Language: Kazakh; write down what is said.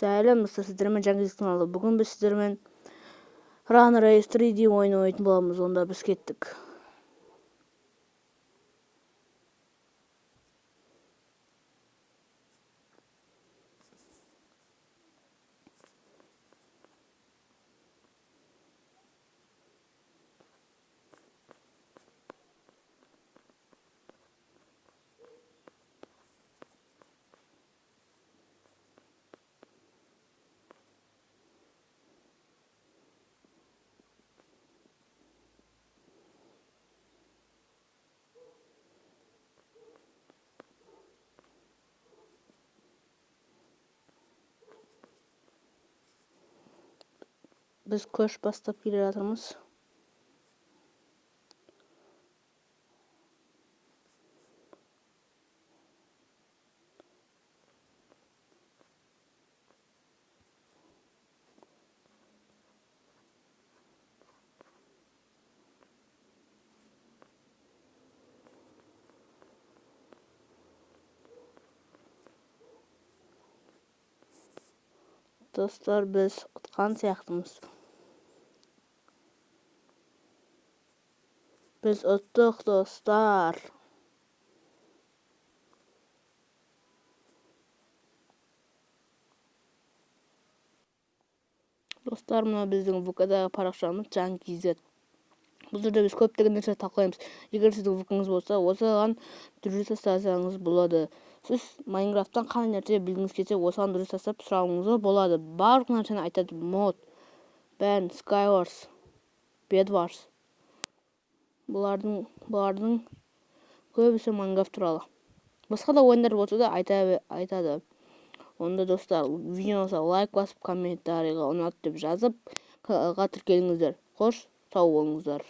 Сәлем, достар, сіздермен Жаңгиз каналы. Бүгін біз сіздермен Run Race 3D ойын ойнайтын боламыз. Онда біз кеттік. Біз көш бастап келе жатырмыз. Достар, біз ұтқан сияқтымыз. Біз ұттық, достар. Достар, мына біздің ВК-дағы парақшамыз Жан.kz. Бұл жерде біз көптеген нәрсе талқылаймыз. Егер сіздің ВК-ңыз болса, осыған дүріз тастасаңыз болады. Сіз Майнкрафттан қандай нәрсе білгіңіз келсе, осыған дүріз тастап сұрауыңызға болады. Барлық нәрсені айтады. Мод, бәрін, Skywars, Bedwars. Бұлардың көбісі Майнкрафт туралы. Басқа да ойындар болса да айтады. Онда, достар, видеоны лайк басып, комментарийға ұнады деп жазып, каналға тіркеліңіздер. Қош, сау болыңыздар.